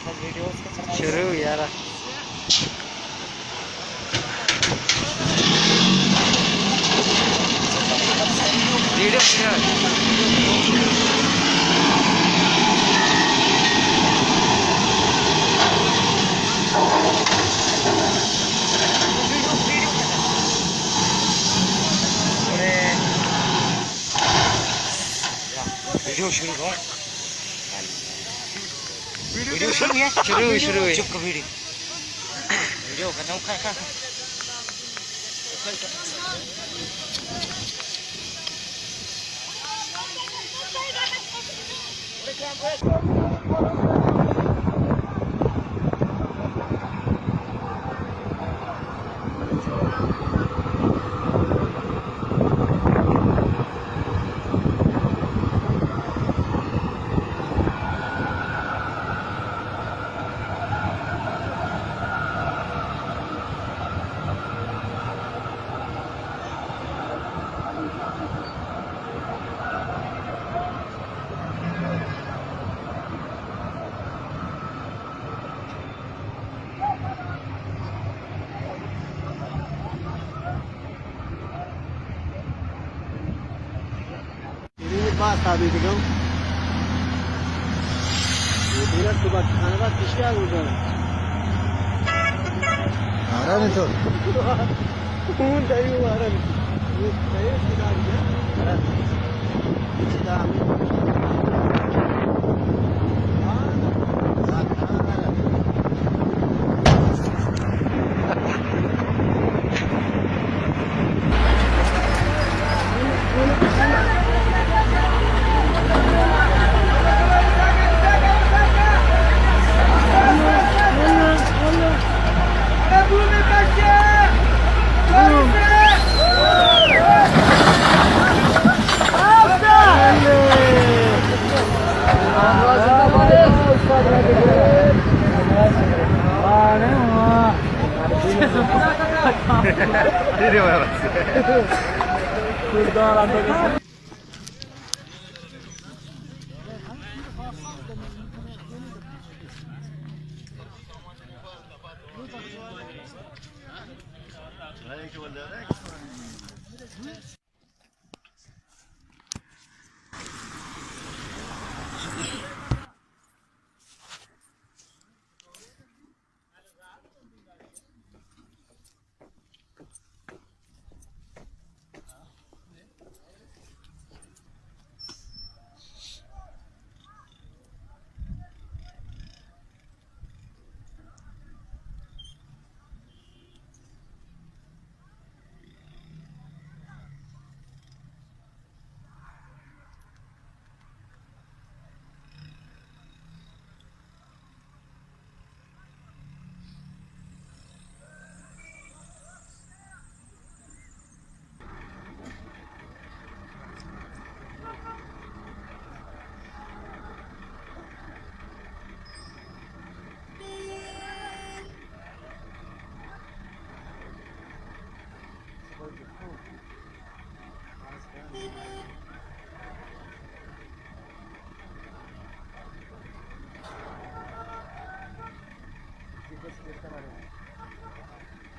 شروع یارا۔ ویڈیو شروع۔ ویڈیو شروع ہو۔ ویڈیو شروع ہے؟ شروع، شروع ہے۔ چپ کر ویڈیو۔ ویڈیو کا نام کھا، کھا، کھا۔ باز تابی کجام؟ یہ دینا تو بات کھانا بات کشیا ہو جانا۔ آرام ہے تو۔ اون دایو آرام۔ یہ دایو سیدھا آ گیا۔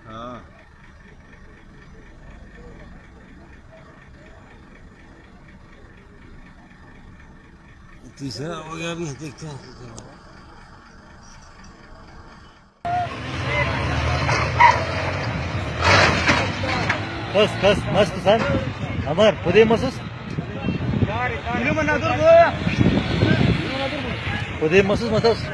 ہاں۔ تیسرا ہو گیا، ابھی دیکھتے ہیں۔ کس، کس، مست سن۔ امر، پدے مسوس۔ پدے مسوس، مسوس۔